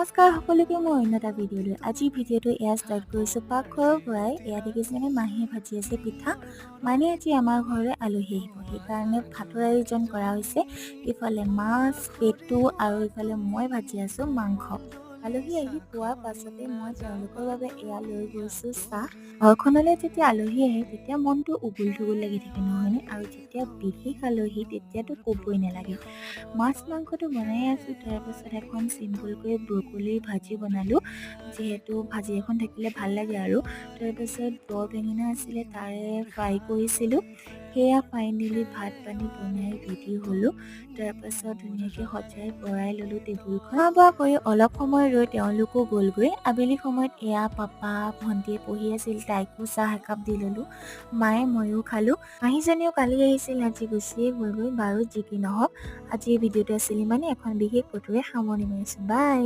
নমস্কাৰ সকলোকে, মই অন্য এটা ভিডিঅ' লৈ। আজিৰ ভিডিঅ'টো এয়া ষ্টাৰ্ট কৰিছোঁ পাকঘৰৰ পৰাই। এয়া দেখিছেনে, মাহীয়ে ভাজি আছে পিঠা। মানে আজি আমাৰ ঘৰলৈ আলহী আহিব, সেইকাৰণে ভাতৰ আয়োজন কৰা হৈছে। ইফালে মাছ, পেটু আৰু ইফালে মই ভাজি আছোঁ মাংস। আলহী আহি পোৱাৰ পাছতে মই তেওঁলোকৰ বাবে এয়া লৈ গৈছোঁ চাহ। ঘৰখনলৈ যেতিয়া আলহী আহে, তেতিয়া মনটো উগুল থুগুল লাগি থাকে, নহয়নে? আৰু যেতিয়া বিশেষ আলহী, তেতিয়াতো ক'বই নালাগে। মাছ মাংসটো বনাই আছোঁ, তাৰপাছত এখন চিম্পুলকৈ ব্ৰকলিৰ ভাজি বনালোঁ, যিহেতু ভাজি এখন থাকিলে ভাল লাগে। আৰু তাৰপাছত বৰ বেঙেনা আছিলে, তাৰে ফ্ৰাই কৰিছিলোঁ। সেয়া ফাইনেলি ভাত পানী বনাই ৰেডি হ'লোঁ। তাৰপাছত ধুনীয়াকৈ সজাই পৰাই ল'লোঁ টেবুলখন। খোৱা বোৱা কৰি অলপ সময় ৰৈ তেওঁলোকো গ'লগৈ। আবেলি সময়ত এয়া পাপা, ভণ্টিয়ে পঢ়ি আছিল, তাইকো চাহ একাপ দি ল'লোঁ। মায়ে ময়ো খালোঁ। মাহীজনীও কালি আহিছিল, আজি গুচিয়ে গ'লগৈ। বাৰু, যি কি নহওক, আজিৰ ভিডিঅ'টো আছিল ইমানেই। এখন বিশেষ ফটোৰে সামৰণি মাৰিছোঁ। বাই।